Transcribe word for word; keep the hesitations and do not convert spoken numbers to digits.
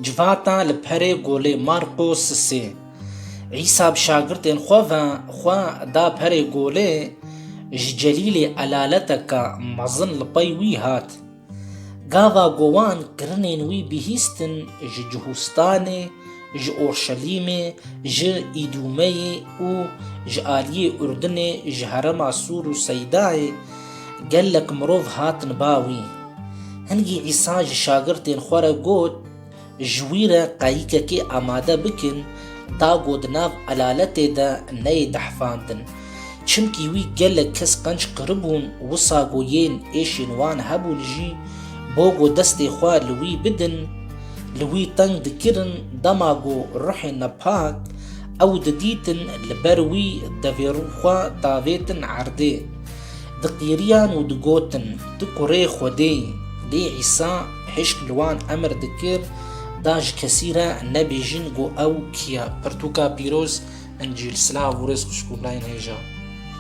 Civata li perê golê Marqos sê. Îsa bi şagirtên xwe ve xwe da perê golê, ji Celîlê elaleteke mezin li pey wî hat. Gava ku wan kirinên wî bihîstin ji Cihûstanê, ji Orşelîmê, ji Îdûmeyê û ji aliyê Urdinê, ji herêma Sûr û Seydayê gelek mirov hatin ba wî. Hingî Îsa ji şagirtên xwe re got, ji wî re qeyîkekê amade bikin, da ku di nav elaletê de neyê dehfandin. Çimkî wî gelek kes qenc kiribûn, wisa ku yên êşên wan hebûn jî, bo ku destê xwe li wî bidin, li wî teng dikirin, dema ku ruhên nepak ew didîtin, li ber wî devêrû xwe davêtin erdê. Diqîriyan û digotin, Tu kurê Xwedê yî. Lê Îsa hişk li wan emir dikir, da ji kesî re nebêjin ku ew kî ye. Pirtûka pîroz, Încîl. Silav û rêz xwişk û birayên hêja.